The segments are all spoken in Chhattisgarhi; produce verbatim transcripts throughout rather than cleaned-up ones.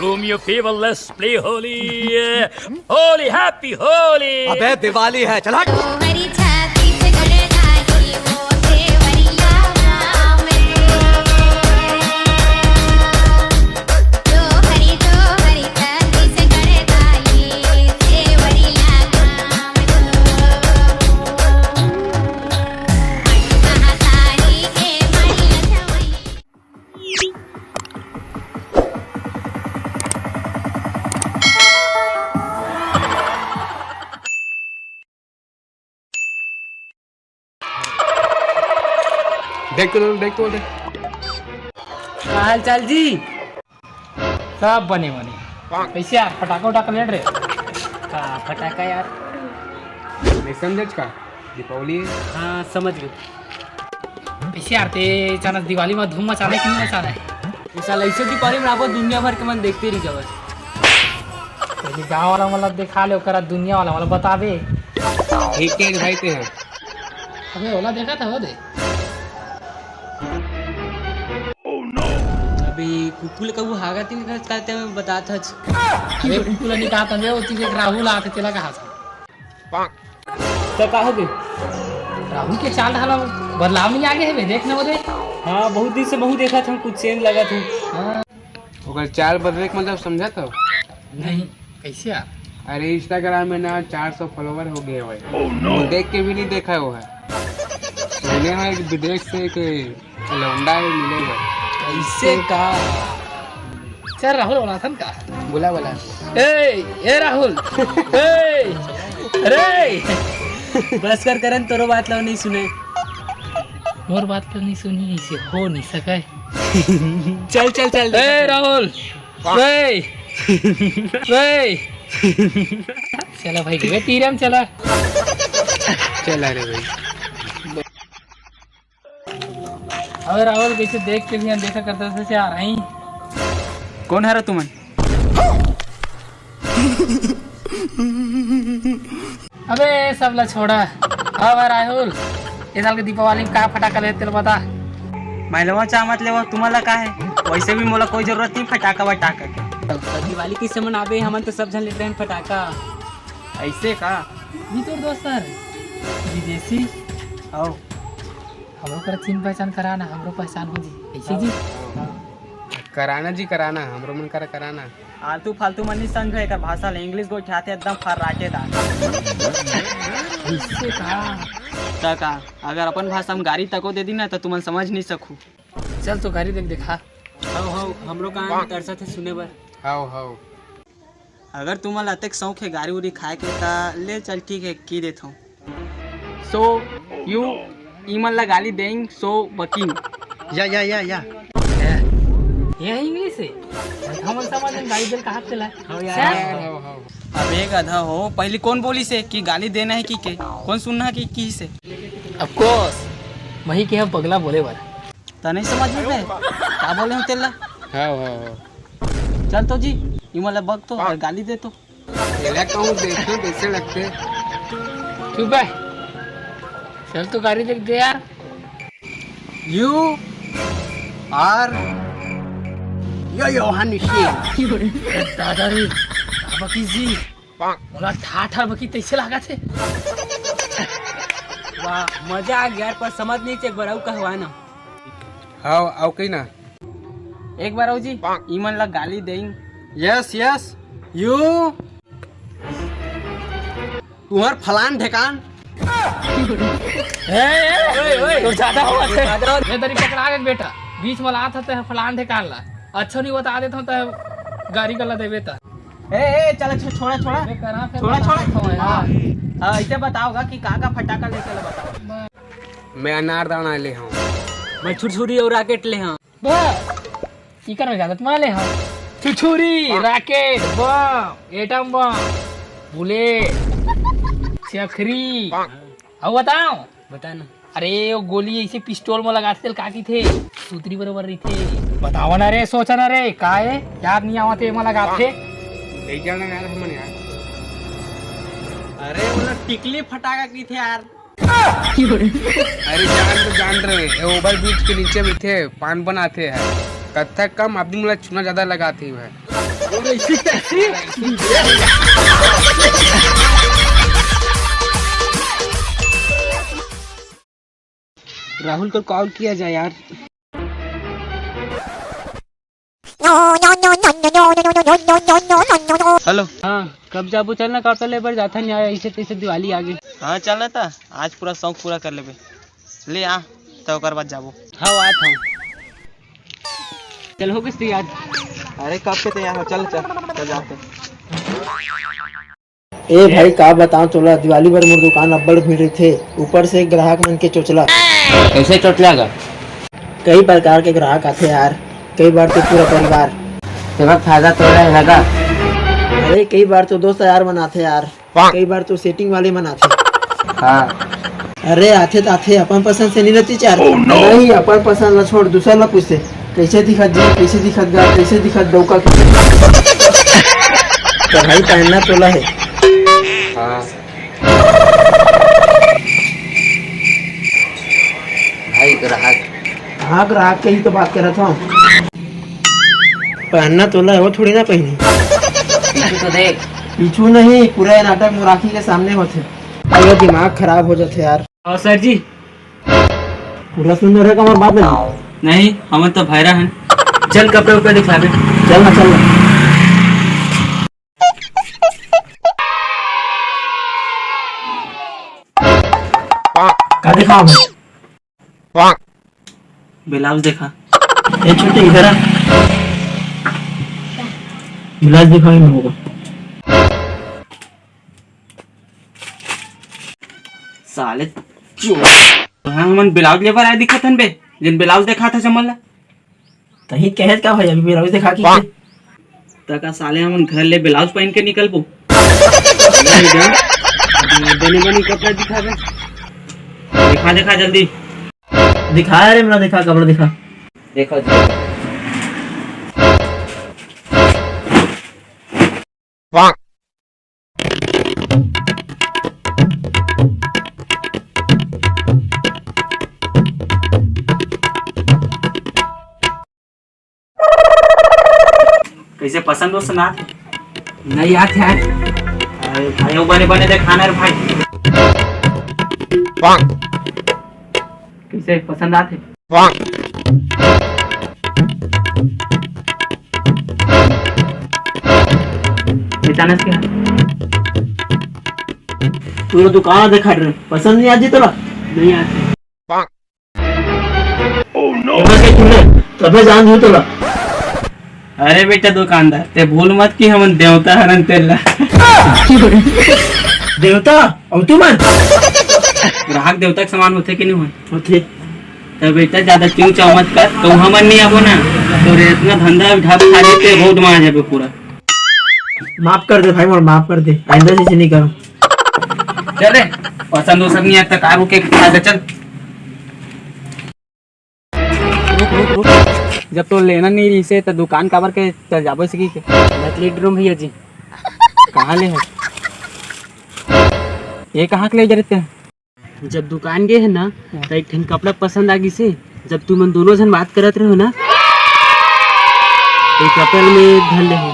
Romeo Fever, let's play Holi. Holi, happy Holi. अबे दिवाली है, चल हट। देख तो, देख तो, देख। का हाल चाल जी? सब बने बने। कैसे यार, फटाका उटाका लेट रहे? का फटाका यार? नहीं समझे का? दीपावली है। हाँ, समझ गए। कैसे यार, ते चानस दिवाली में धूम मचाना है कि नहीं मचाना है? ये साला ऐसे दीपावली में आपको दुनिया भर के मन देखते रही जावे। पहले गाँव वाला वाला दिखा ले, ओकरा दुनिया वाला वाला बतावे। ठीक है भाई, ते हैं। अबे ओला देखा था वो दे। अबे कुकुल का वो हागा तीन खर्च करते हुए बता था। अबे कुकुल नहीं कहा था, वो चीज एक राहुल आके चला कहा था। तो का हो गए? राहुल के चाल ढाला बदलाव नहीं आ गए है बे, देख ना वो दे। हाँ, बहुत दिन से बहुत देखा था, कुछ चेंज लगा था। हाँ। ओकर चाल बदले के मतलब समझा तो? नहीं, कैसे यार? अरे Instagram में ना चार सौ फॉलोवर हो गए भाई। वो देख के भी नहीं देखा वो है। सुने हैं एक विदेश से एक लौंडा है, मिले भाई। कैसे का? चल राहुल बोला था का? बोला, बोला। ए, ए राहुल। ए, अरे। बस कर करन, तोरो बात ला नहीं सुने। मोर बात ला नहीं सुनी, इसे हो नहीं सके। चल, चल, चल। ए राहुल। ए। ए। चला भाई, वे तीरम चला। चला रे भाई। अबे राहुल, कैसे देख के भी हम देखा करता था, चार हैं। कौन हरा तुमन? अबे सब ला छोड़ा। अब राहुल, ये साल के दीपावली में का फटाका लेते तेला बता। महिलावा चाह मत लेवा, तुम्हारा का है? वैसे भी मोला कोई जरूरत नहीं फटाका वटाका के। तो दिवाली कैसे मनाबे? हमन तो सब झन लेते हैं फटाका। ऐसे का? जी तोर दोस्त सर, विदेशी। आओ। हमरो करा चिन्ह पहचान कराना, हमरो पहचान हो जी। ऐसे जी? कराना जी, कराना, हमरो मन करा कराना। आलतू फालतू मन नहीं समझो, एकर भाषा ले English गोठियाथे एकदम फर्राटेदार। इससे का? त का, अगर अपन भाषा में गारी तको दे दी ना, त तुमन समझ नहीं सकू। चल तो गारी देख, देखा। हव, हव, हमरो कान तरसत हे सुने बर। हव, हव। अगर तुमन ला अतेक शौक हे गारी उरी खाए के, त ले चल, ठीक हे, की देथव। So, you, ईमन ला गाली देंग, so बकिंग। या, या, या, या। ये English हे? हमन समझ में गाली देल कहात तेला। हव यार। सर। हव, हव। अबे गधा हो, पहली कौन बोलिस हे कि गाली देना हे कि के? कौन सुनना हे कि, किहिस हे? Of course, मही के हम पगला बोले बर। त नहीं समझ में बे? का बोले हूँ तेला? हव, हव, हव। चल तो जी, ईमन ला बक तो अउ गाली दे तो। तेला कहूँ देखो कैसे लगते। चुप बे। चल तो गाली देख दे यार। You are यो योहान निशी। दादा रे, बकी जी। मोला ठाठ ठाठ बकी तइसे लागत हे। वाह, मजा आ गया यार, पर समझ नहीं, एक बार अउ कहवा ना। हव, अउ कही ना। एक बार अउ जी, ईमन ला गाली देंग। Yes, yes, you। तुहर फलान ढेकान। ए, ए, ओए, ओए। तोर ज्यादा होवत हे। ज्यादा होवत हे। ए, तरी पकड़ा गे बेटा, बीच में लात हते फलान ढेकान ला। अच्छा नहीं बता देता हूँ तो गारी गला देवे ता। ए, ए, चल, छो-, छोड़ा, छोड़ा। अबे करा से छोड़ा, बता छोड़ा। देता हूँ यार। हाँ, हाँ, ऐसे बताओगा कि का का फटाका लेके ला बताओ। मैं अनारदाना ले हूँ। मैं छुरछुरी और rocket ले हूँ। बा, इकर में ज्यादा तुम्हारे ले हूँ। छुरछुरी, rocket, bomb, atom bomb, bullet, चखरी। अब बताओ। बता ना। अरे, वो गोली ऐसे pistol में लगाथे, तेल का की थे? सूतरी बरोबर रही थे। बताओ ना रे, सोचा ना रे, का है? याद नहीं आवत हे, एमा लगाथे। ले जाना यार, हमन यार। अरे, वो लोग टिकली फटाका की थे यार। अरे, जान तो जान रहे, ये overbridge के नीचे में थे, पान बनाथे है। कत्था कम, आदमी वाला चूना ज्यादा लगाथे है। राहुल को कॉल किया जाए यार। हेलो। हाँ, कब जाबो? चल ना, कपड़ा ले बर जाथन यार, ऐसे तैसे दिवाली आ गई। हाँ, चल ना ता, आज पूरा शौक पूरा कर लेबे। ले आ, तो ओकर बाद जाबो। हाँ, आत हूँ। चल, हो गइस तैयार। अरे, कब के तैयार हो? चल, चल, चल जाते। ए भाई, का बताओ तोला, दिवाली बर मोर दुकान अब्बड़ भीड़ रहिथे, ऊपर से ग्राहक मन के चोचला। कैसे चोचला गा? कई प्रकार के ग्राहक आथे यार, कई बार तो पूरा परिवार। तेमा फायदा तो रहे ना गा? अरे, कई बार तो दोस्त यार मन आथे यार, कई बार तो सेटिंग वाले मन आथे। हाँ। अरे, आथे त आथे, अपन पसंद से नहीं रहती चार। नहीं, अपन पसंद ला छोड़, दूसर ला पूछते, कैसे दिखत जी, कैसे दिखत गा, कैसे दिखत डौका के। तो भाई, पहनना तोला है। हाँ। भाई, ग्राहक। हाँ, ग्राहक के ही तो बात करत हूँ। पहनना तोला है, वो थोड़ी ना पहनी। पीछू तो देख। पीछू नहीं, पूरा ये नाटक मोराखी के सामने होथे। पूरा दिमाग खराब हो जाथे यार। और सर जी? पूरा सुंदर है कमर बात नहीं। नहीं, हमन तो भैरा हन। चल, कपड़ा उपड़ा दिखा दे। चल ना, चल ना। का दिखाओ भाई? ब्लाउज देखा। ए छोटे, इधर आ। ब्लाउज दिखाओ इन लोगों को। साले चोर। हाँ, हमन ब्लाउज लेबर आए दिखत हन बे, जिन ब्लाउज देखा था चमन ला। तही कहे का भाई, अभी ब्लाउज देखा की। त का साले हमन घर ले ब्लाउज पहन के निकलबो? नहीं जा, बने बने कपड़ा दिखाबे। दिखा, दिखा जल्दी। दिखा रे, मेरा दिखा, कपड़ा दिखा। देखो जी। कैसे पसंद हो सुना? नहीं यार, खैर। अरे भाई, वो बने बने देखाना रे भाई। कैसे पसंद आथे? पहचानस के? पूरा दुकान देखा रहे, पसंद नहीं आती तोला? नहीं आती। Oh no! तबे जान दू तोला। अरे बेटा दुकानदार, ते भूल मत कि हमन देवता हरन तेला। देवता? अउ तू मन? ग्राहक देवता के समान होथे कि नहीं होय? होथे। त बेटा ज्यादा चिंचा मत कर, कहूँ हमन नहीं आबो ना, तो रे इतना धंधा ढप खा लेते, रोड में आ जाबे पूरा। माफ कर दे भाई, मोर माफ कर दे, आइंदा से नहीं करो। चल रे, पसंद वसंद नहीं आता, कार रुके खा दे, चल। रुक, रुक, रुक। जब तो लेना नहीं रहिसे, त दुकान काबर के चल जाबो इसे की के? नकली ड्रम भैया जी। कहाँ ले है? ये कहाँ के ले जा रहे थे? जब दुकान गए है ना, हाँ। त एक ठन कपड़ा पसंद आ गिसे। जब तुमन दोनों झन बात करत रहे हो ना, तो ये कपड़ा में धर ले हो।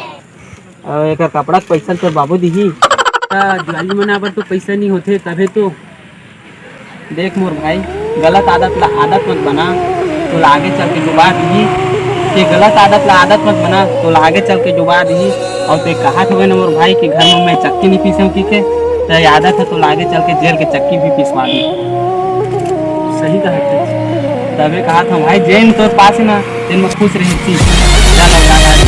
अउ एकर कपड़ा के पैसा ल तोर बाबू दिही। त दिवाली मनाए बर तो पैसा नहीं होथे, तभे तो। देख मोर भाई, गलत आदत ला आदत मत बना, तोला आगे चल के डुबा दिही। के गलत आदत ला आदत मत बना, तोला आगे चल के डुबा दिही। अउ ते कहत हवे ना मोर भाई के घर में मैं चक्की नहीं पीसे हूँ की के, त ये आदत है तोला आगे चल के जेल के चक्की भी पिसवा दी। सही कहत है। तबे कहत हूँ भाई, जेन तोर पास है ना, तेन में खुश रही थी। जा लौटा भाई।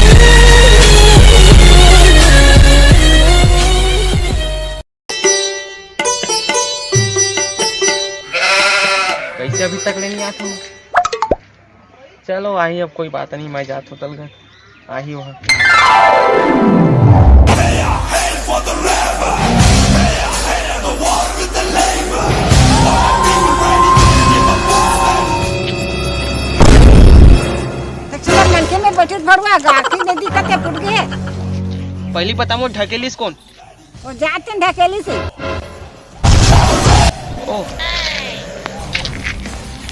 कैसे अभी तक ले नहीं आत हूँ? चलो आही, अब कोई बात नहीं, मैं जात हूँ तल घर। आही वहाँ। तो चलो, मनखे में बचत भरवा गा, आखिर में दिक्कत है, फूट गए। पहली पता मोर ढकेलिस कौन? वो जाते ढकेली से। ओ।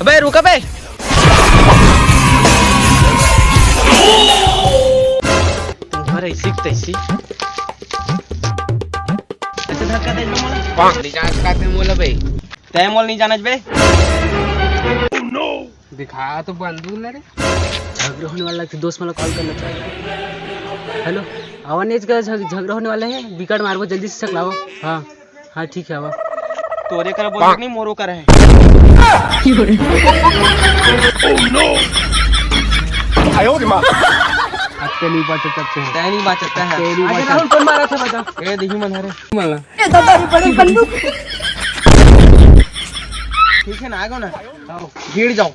अबे रुक बे। घर तैसी, तैसी। ऐसे धक्का दे दो मोला। नहीं जान पाते मोला भाई। तै मोल नहीं जानत बे। दिखा तो बंदूक ले रे। झगड़ा होने वाला है, दोस्त वाला कॉल करना चाहिए। हेलो, आवा नहीं, इसका झग-, झगड़ा होने वाला है, विकट मारबो, जल्दी से सकलावा। हाँ। हाँ, ठीक है, आवा। तोरे कर बोल नहीं, मोरो कर है। अब ते नहीं बात करते हैं। तै नहीं बात करता है। ते नहीं बात करता। राहुल कौन मारा था, बता। ए, देखी मन हरे। मारा। ए, दादा, बड़ी बंदूक। ठीक है ना, आगो ना। आओ, गिर जाओ।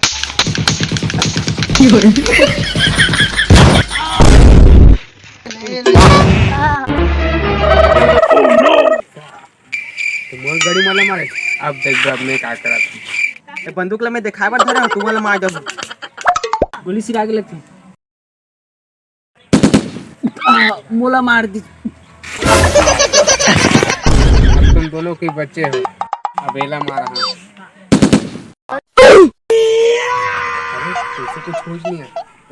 तो मोर गड़ी वाला मारे। अब देख, अब मैं का करत हूँ। ए, बंदूक ला मैं दिखाए बर धरे हूँ, तू वाला मार जब। गोली सिरा के लगती। आ, मोला मार दी। अब तुम दोनों के बच्चे हो। अब एला मारा हाँ। अरे, कैसे कुछ होश नहीं है।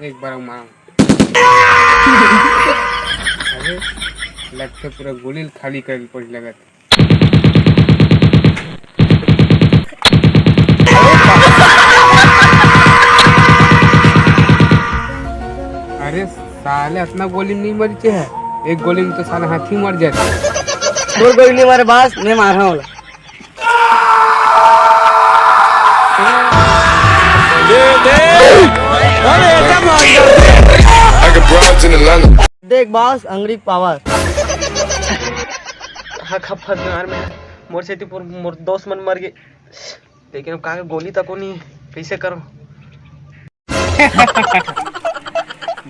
एक बार मारा। अरे, लगते पूरा गोली खाली कर पड़ी लगत। अरे साले, इतना गोली में नहीं मरचे है, एक गोली में तो साला हाथी मर जाता। तोर गोली नहीं मारे बास, मैं मारा होला। देख बास, अंगड़ी पावर। हाँ, खप फंस गया यार मैं। मोर सेती पूर-, मोर दोस्त मन मर गए, लेकिन अब कहाँ के गोली तको नहीं, कैसे करो?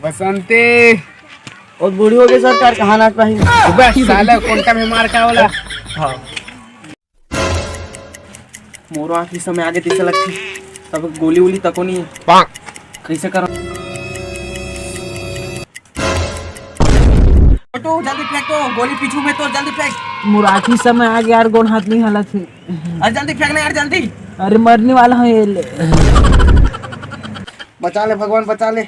बसंती। और बूढ़ी हो गई सरकार, कहाँ नाच पाही? बस साला, कोंटा में मार का होला? हाँ। मोरो आखिरी समय आगे जैसे लगती, तब गोली वोली तको नहीं है। कैसे करो? छोटू, जल्दी फेंक तो, गोली पीछू में तो, जल्दी फेंक। मोर आखिरी समय आ गया यार, गोड़ हाथ नहीं हालत है। अरे जल्दी फेंक ना यार, जल्दी। अरे मरने वाला हूँ ये ले। बचा ले भगवान, बचा ले।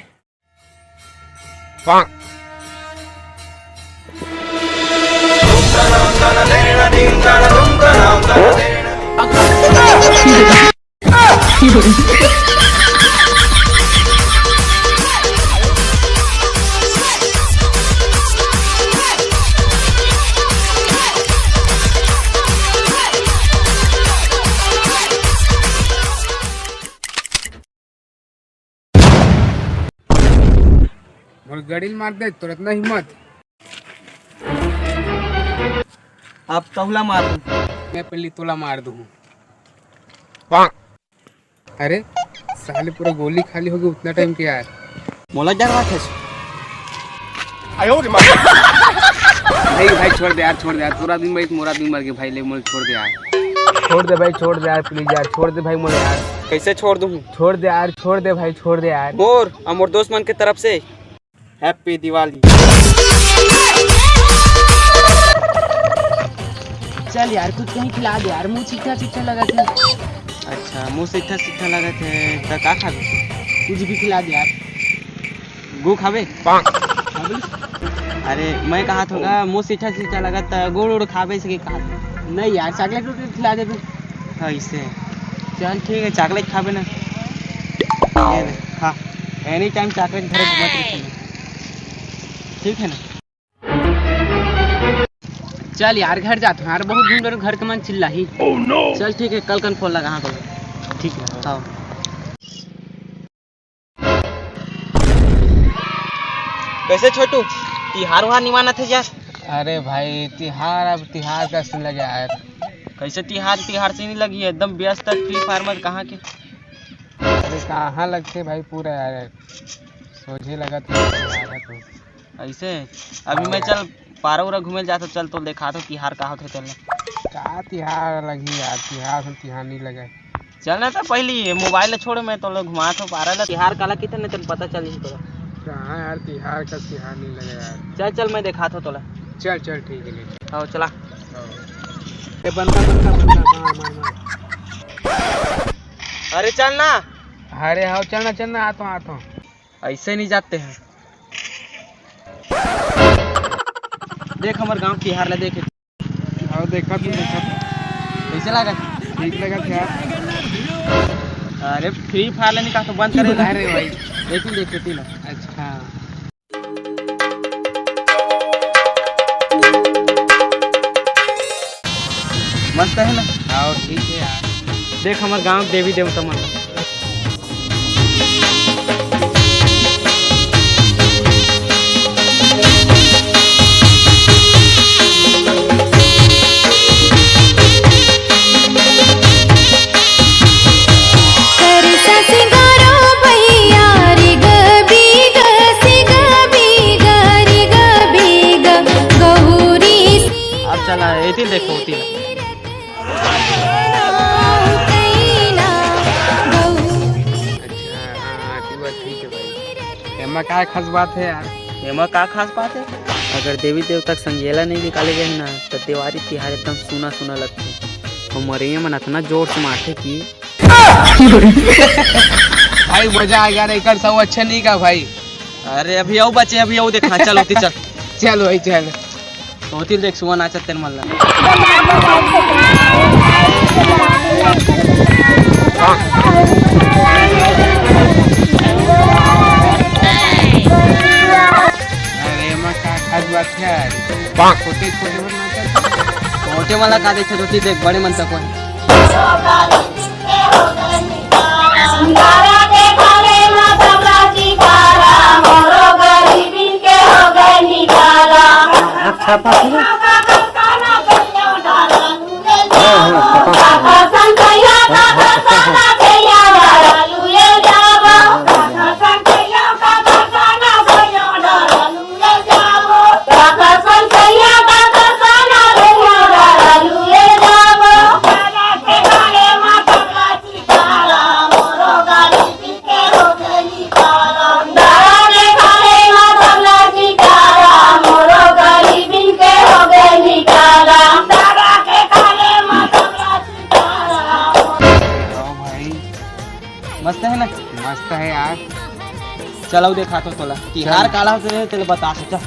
मोर गड़ी ल मार दे, तोर इतना हिम्मत। अब तहुला मार दूं। मैं पहले तोला मार दूं। अरे साले, पूरा गोली खाली हो गई उतना टाइम के यार। मोला डर रहा था। नहीं भाई, छोड़ दे यार, छोड़ दे यार, तोर आदमी मर, मोर आदमी मर गए भाई, ले मोला छोड़ दे यार। छोड़ दे भाई, छोड़ दे यार, प्लीज यार, छोड़ दे भाई मोला यार। कैसे छोड़ दूं? छोड़ दे यार, छोड़ दे भाई, छोड़ दे यार। मोर और मोर दोस्त मन के तरफ से हैप्पी दिवाली। चल यार, कुछ कहीं खिला दे यार, मुंह चिट्ठा चिट्ठा लगा था। अच्छा, मुंह चिट्ठा चिट्ठा लगा था, तो का खाबे? कुछ भी खिला दे यार। गो खाबे? हाँ, बोल। अरे, मैं कहा था, मुंह चिट्ठा चिट्ठा लगा था, गुड़ उड़ खाबे से कहा था। नहीं यार, चॉकलेट उकलेट खिला दे तू। हाँ, इसे। चल ठीक है, चॉकलेट खाबे ना। ये ले, खा। एनी टाइम चॉकलेट घर घूमत रहिथे। ठीक है ना? चल यार, घर जात हूँ यार, बहुत दिन बर घर के मन चिल्लाही। चल ठीक है, कल कन फोन लगा, हाँ, कल। ठीक है, हाँ। कैसे छोटू, तिहार उहार निमानत है यार? अरे भाई, तिहार अब तिहार का सीन लगे यार। कैसे तिहार, तिहार से नहीं लगी है, एकदम व्यस्त है Free Fire में, कहाँ के? अरे कहाँ लगते भाई पूरा यार, सोझे लगत है, लगत है। ऐसे? अभी मैं चल पारा उरा घूमे जात हो, चल तो देखा तो तिहार का होथे तेला। का तिहार लगी यार, तिहार हम तिहार नहीं लगे। चल ना तो पहली ये मोबाइल ला छोड़, मैं तो लोग घुमात हो पारा ला। तिहार काला किथे नहीं तेन पता चल ही तोला। कहाँ यार, तिहार का तिहार नहीं लगे यार। चल चल, मैं देखा तो तोला। चल चल ठीक है, ले चल। आओ चला। आओ। ए बनता बनता बनता, मार मार मार। अरे चल ना। अरे हाँ चल ना चल ना, आता हूँ आता हूँ। ऐसे नहीं जाते हैं। देख हमर गांव तिहार ला देखे। अउ देखत हूँ, देखत हूँ। कइसे लागत? ठीक लगत हे यार। अरे Free Fire ला नहीं कहा तो बंद करे ला। अरे भाई। देखी देख खेती ला। अच्छा। मस्त है ना? हाँ, ठीक है यार। देख हमर गांव देवी देवता मन। अब चला, एती देखो, होती है। अच्छा, हाँ, हाँ, तू बात ठीक है भाई। एमा का खास बात है यार? एमा का खास बात है? अगर देवी देवता के संग एला नहीं निकाले गए ना, तो देवारी तिहार एकदम सूना सूना लगथे। अउ मरइया मन अतना जोर से मारथे कि भाई मजा आ गया रे, एकर सब अच्छा नहीं का भाई। अरे अभी अउ बचे, अभी अउ देखा, चल होती चल। चल भाई चल। होती देख सुआ नाचत तेन मन ला। अरे एमा का खास बात है यार? छोटे छोटे मन नाचत। छोटे वाला का देखे होती देख, बड़े मन तक कोई। आओ भाई। मस्त है ना? मस्त है यार। चलो देखा तो तोला तिहार चल। काला से तेल बता से चल।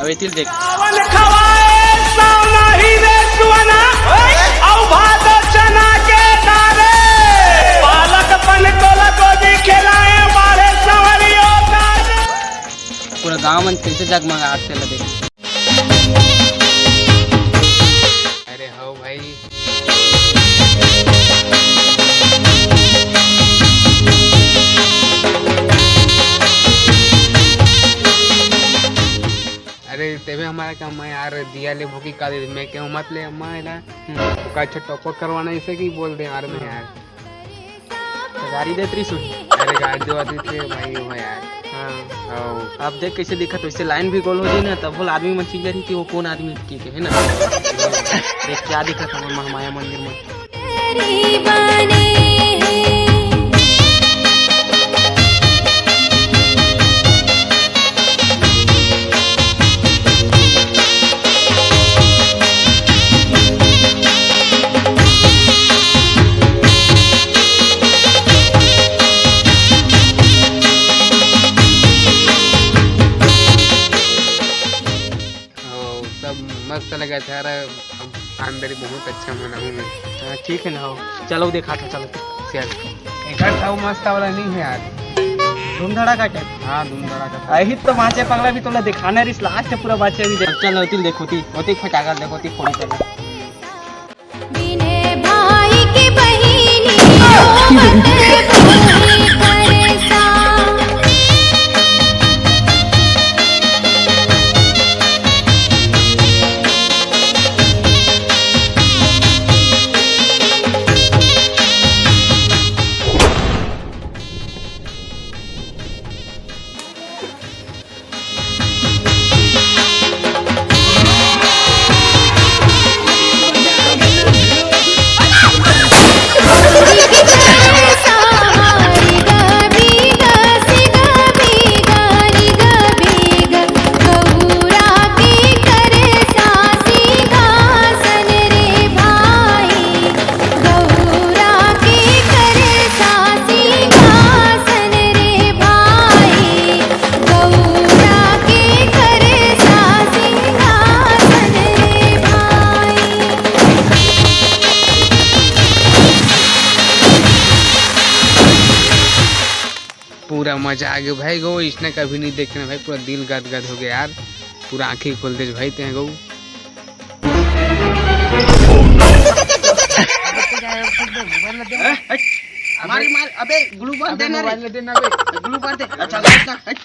अब एती ल देख। सावन खवाए सावनाही रे सुअना, अउ भादो चना के डारे। बालक पन तोला गोदी खेलाए बाढ़े संवरियो डारे। पूरा गांव मन कैसे जगमगात तेला देख। अरे हव भाई। अरे तेमे हमारा काम है यार, दिया ले भूखी काली, मैं कहूँ मत ले अम्मा है ना। हम्म। का अच्छा top up करवाना इसे कि बोल दे यार मैं यार। तो गाड़ी देत रही सुन। अरे गाड़ी देवा देते भाई हो यार। हाँ। आओ। अब देख कैसे दिखत, वैसे लाइन भी गोल हो जाए ना, तब बोल आदमी मन चिल्ला रही कि वो कौन आदमी की के है ना। देख क्या दिखत हमर महामाया मंदिर में। ओ, सब मस्त लगा था यार, अब अंदर ही बहुत अच्छा मनाहूँ मैं। हाँ, ठीक है ना, हो चलो देखा था, चलो। चल। एक था वो मस्त वाला नहीं है यार। धूम धड़ाका टाइप। हाँ, धूम धड़ाका। अही तो बाँचे पगला भी तोला दिखाना रिस लास्ट पूरा बाँचे भी दे। चल होती देखो ती, होती फटाका देखो ती फोड़ी कर। बिने भाई के बहिनी ओ मत बोली परेशान। जागे भाई गो, इसने कभी नहीं देखे ना भाई, पूरा दिल गदगद हो गया यार, पूरा आंखें खोल दे भाई तें गो। मार, मार, अबे ग्लू बॉल देना रे। मोबाइल में देना बे। ग्लू बॉल दे। अच्छा, अच्छा, हट।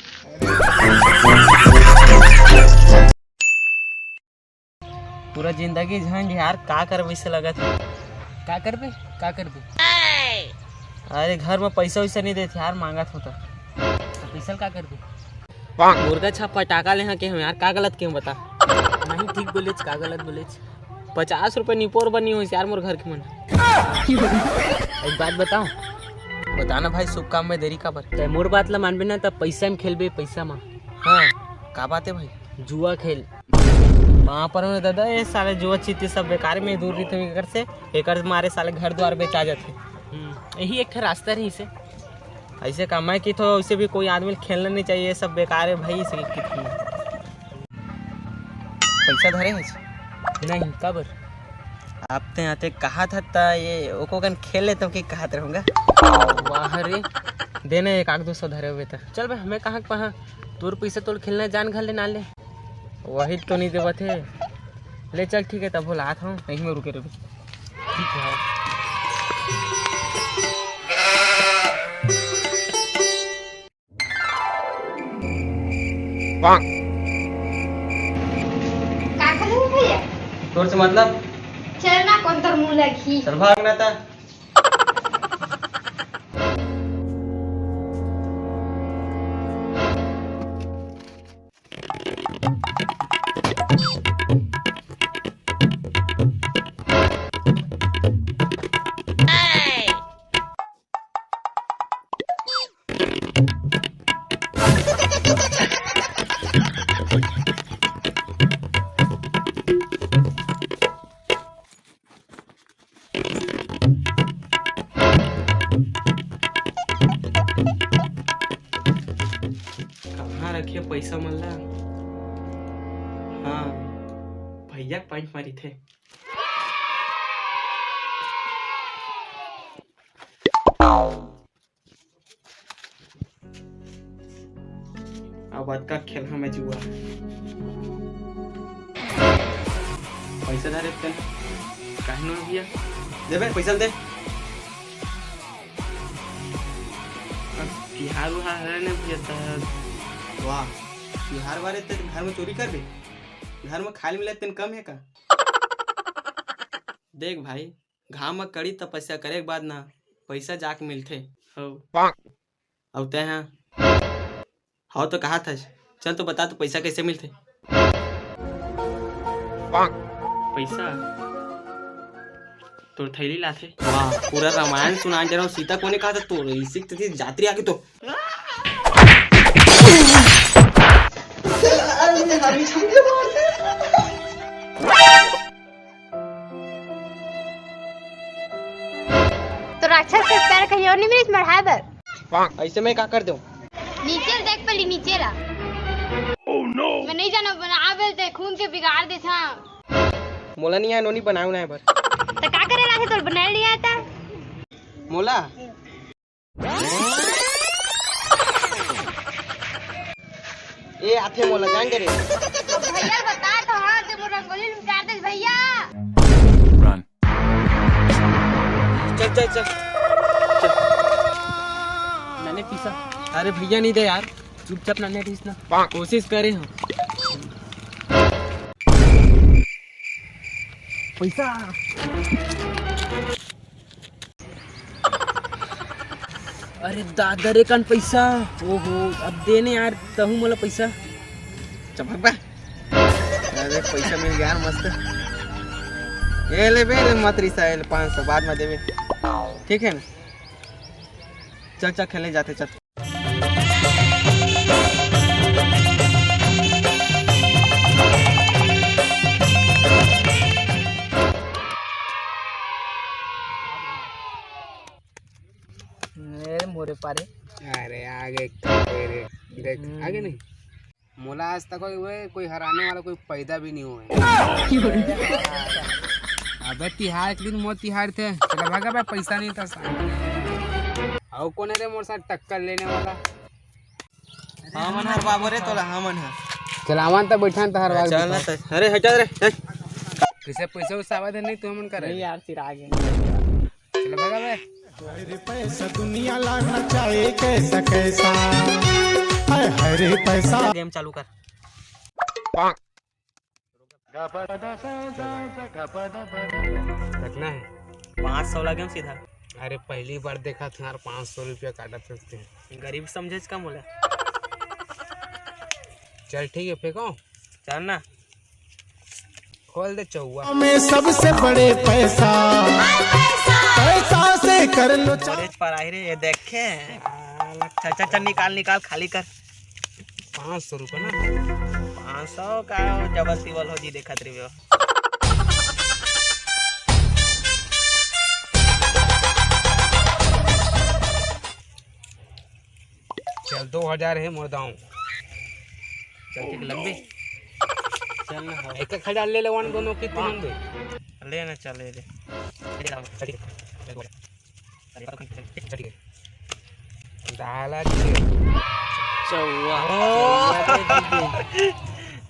पूरा जिंदगी झंड यार, का करबे से लगत हे। का करबे? का करबे? अरे घर में पैसा वैसा नहीं देते यार, मांगत हो तो। तो पैसा का करबे? मुर्गा छाप फटाका ले हाँ के हम यार, का गलत के हम बता? नहीं, ठीक बोलेच, का गलत बोलेच? पचास रुपए निपोर बनी होइस यार मोर घर के मन। एक बात बताओ। बताना भाई, शुभ काम में देरी काबर? ते मोर बात ला मानबे ना, तब पैसा में खेलबे, पैसा में। हाँ, का बात है भाई? जुआ खेल। वहाँ पर उन्हें दादा, ये साले जुआ चीती सब बेकार में दूर रहिथे एकर से, एकर मारे साले घर द्वार बेचा जाथे। हम्म, यही एक ठे रास्ता रही से। ऐसे का मैं की तो उसे भी कोई आदमी खेलना नहीं चाहिए, ये सब बेकार है भाई, इसे की तो। पैसा धरे हस? नहीं, काबर? आप ते आते कहा था ता ये ओको कन खेल लेता हूँ कि कहा रहूँगा। वाह रे, देने एक आध दो सौ धरे हुए था। चल बे, हमें कहाँ के पहा, तोर पैसा तोर खेलना जान घर ले ना ले। वही तो नहीं देवत हे। ले चल, ठीक है, तब बुलात हूँ, यहीं में रुके रहो। ठीक है। का करे हो भैया? तोर से मतलब? चल ना, कौन तोर मुंह लगी? चल भाग ना ता। कहाँ रखे पैसा मन ला? हाँ, भैया के पैंट मारी थे। अब अतका खेलहा मैं जुआ। पैसा धरे तेन काहे नो भैया? दे बे, पैसा दे। अब तिहार उहार हरे ने भैया, त वाह, तिहार बारे ते घर में चोरी करबे? घर में खाए मिले तेन कम है का? देख भाई, घाम म कड़ी तपस्या करे के बाद ना पैसा जाके मिलथे। हव। अउ तैं हा? हव तो कहा था, चल तो बता तो पैसा कैसे मिलथे? पैसा तोर थैली लाथे। वाह, पूरा रामायण सुना जरा। सीता कोने कहा था तोर इसी जात्री आगे तो। तो राक्षस के पैर कहीं और नहीं मिलिस मढ़ाए बर। ऐसे मैं का कर दूं? नीचे ल देख पहली, नीचे ला। मैं नहीं जाना, बना बेल ते खून के बिगाड़ दे था। मोला नहीं आए नोनी बनाऊ ना बर। तो का करे लाथे तोर बनाए लिया था? मोला ए आथे मोला जान दे रे। भैया बता तो, हाँ, ते मोर रंगोली उतार दे भैया। चल चल चल चल। मैंने पीसा। अरे भैया नहीं दे यार, चुपचाप नन्हे पीस ना। कोशिश करे हम। पैसा। अरे दादा रे, कन पैसा। ओहो, अब देने यार, तहू मोला पैसा। चपक बा। अरे पैसा मिल गया यार, मस्त। ये ले बे, ले मत रिसा, ये ले पाँच सौ, बाद में देबे। ठीक है ना? चल चल, खेले जाते, चल। मेरे मोरे पारे। अरे आगे रे, देख हम्म। आगे नहीं। मोला आज तक कोई, कोई हराने वाला कोई पैदा भी नहीं हुआ है। अबे तिहार के दिन मोर तिहार थे, चला भागा बे, पैसा नहीं था साथ। और कौन है रे मोर साथ टक्कर लेने वाला? हमन हरवाबो रे तोला, हमन ह। चलावन त बैठन त हरवा चल ना त। अरे हटा रे, हट। कइसे पइसा उसावत हे नहीं तू हमन करे? नहीं यार, सिरा गे। चल भगा बे। अरे पैसा दुनिया ला नचाए कैसा कैसा। हाय, अरे पैसा। गेम चालू कर। कतना हे? पाँच सौ लगे सीधा। अरे, पहली बार देखा था यार, पाँच सौ रुपया काटत होते हैं। गरीब समझे का मोला? चल ठीक है, फेंको। चल ना। खोल दे चौवा। में सबसे बड़े पैसा, पैसा से कर लो चा- अरे, पर आई रे, ये देखे। चल, चल, चल, निकाल, निकाल, खाली कर। पाँच सौ रुपया ना। पाँच सौ का हो, जबल तिबल हो जी, देखत रहिबे। चल, दो हजार हे मोर दाँव। चल, ठीक लग भी। चल ना, हो। एक एक हजार ले ले, वन दोनों की तुम दे। ले ना, चल, ले ले। डाला दे। चौवा। ओ!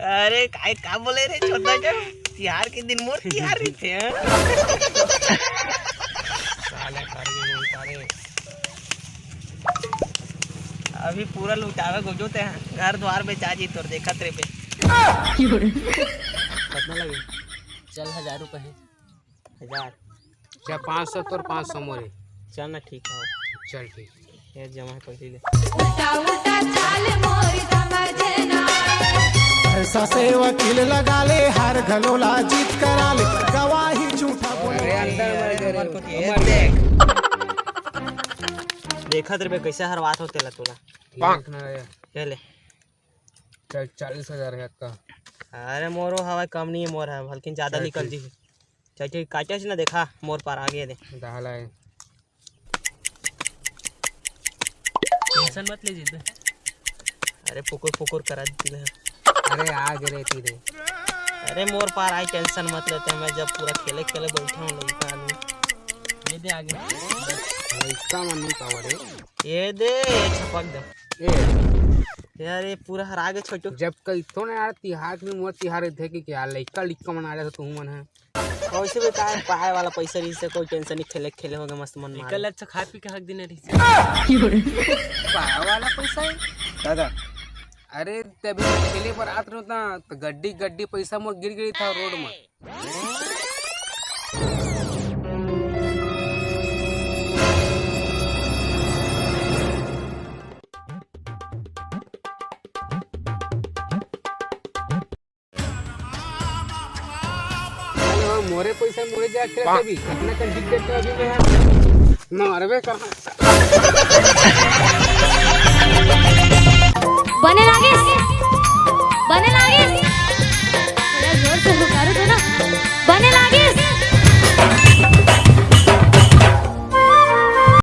अरे, काय, का बोले रे, छोटा क्या? तिहार के दिन मोर तिहार रहिथे, हाँ? साले, साले, साले। अभी पूरा लुटावे गोजो ते, घर द्वार बेचा जी तोर, देखत रे बे। कतना लगे? चल, हजार रुपये हे। हजार। अच्छा, पाँच सौ तोर, पाँच सौ मोरे। चल ना, ठीक है। चल, ठीक। ये जमा कर ले। उल्टा उल्टा चाल मोर समझे ना। पैसा से वकील लगा ले, हार घलो ला जीत करा ले, गवाही झूठा बोले। अरे, अंदर मर गए रे। ये देख। देखत रे बे, कैसे हरवात होते ला तोला। देख ना रे। ये ले। चल, चालीस हजार हे का? अरे, मोरो हवा कम नहीं है, मोर है, बल्कि ज्यादा चल, निकल ठीक। जी। चल, ठीक, काटे से ना देखा, मोर पार आगे दे। डाला है। टेंशन मत ले जी। अरे, पुकुर पुकुर करा दी ना। अरे, आ गिरे ती रे। अरे, मोर पार आई, टेंशन मत लेते, मैं जब पूरा खेले खेले बैठा हूँ, लड़का आदमी। ये दे आगे। लड़का मन नहीं पावा रे। ये दे, ये छपक दे। ए। यार, ये पूरा हरा गे छोटू। जब कल तो ना यार, तिहार में मोर तिहार थे कि क्या लइका लिक्का मना रहे तो तू मन है। वैसे भी काय पाए वाला पैसा रही से कोई टेंशन नहीं, खेले खेले हो गए मस्त मन मार। कल अच्छा खा पी के हक दिन रही से। पाए वाला पैसा है दादा। अरे तभी खेले पर आत रहो ना तो गड्डी गड्डी पैसा मोर गिर गई था रोड में। अरे हाँ, मोरे पैसा मोरे जाके खेलत अभी। इतना कर दिक्कत तो अभी मैं मारबे करना। बने लागे।